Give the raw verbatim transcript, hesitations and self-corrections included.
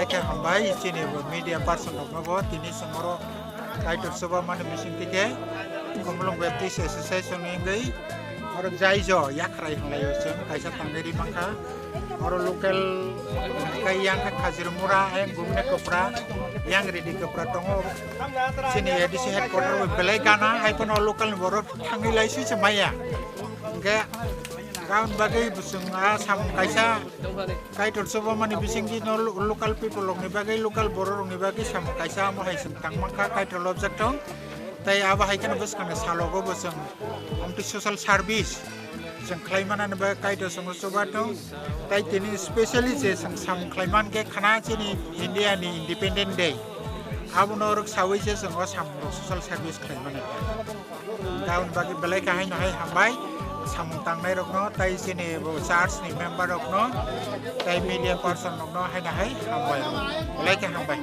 Khe hambai chini bo media person rokno bo tini chwng oro Kaitor Chubamani bisingtwi khe Khumulwng Baptist Association ni wngwi oro jaijo yakhrai hwnlaio chwng kaisa tangwi ri mankha. Oro local kai yang kha Khajirmura, ayang Gumne Kopra, yang Ridi Kopra tongo. Chini A D C headquarter bo belai gana, hai phano local ni borok thangwi lai sui se maya. Hingkhe aboni bagwi bo chwng a samung kaisa Kaitor Chubamani bisingtwi no lo-, local people rokni bagwi, local borok rokni bagwi samung kaisa amo hai chwng tang mankha Kaitor lobjak tong. Tai abo hai kheno bwskangni salogo bo chwng amtwi social service chwng khlai manani bagwi Kaitor chwngno chuba tong. Tai tini specially je chwng samung khlai mankhe khana chini India ni Independent Day. Abono rwk sawi je chwng o samung rok social service khlai mani. Aboni bagwi belai khe haino hai hambai samung tangnai rokno, tai chini bo church ni member rokno, tai media person rokno haino hai hambai rok. Belai khe hambai.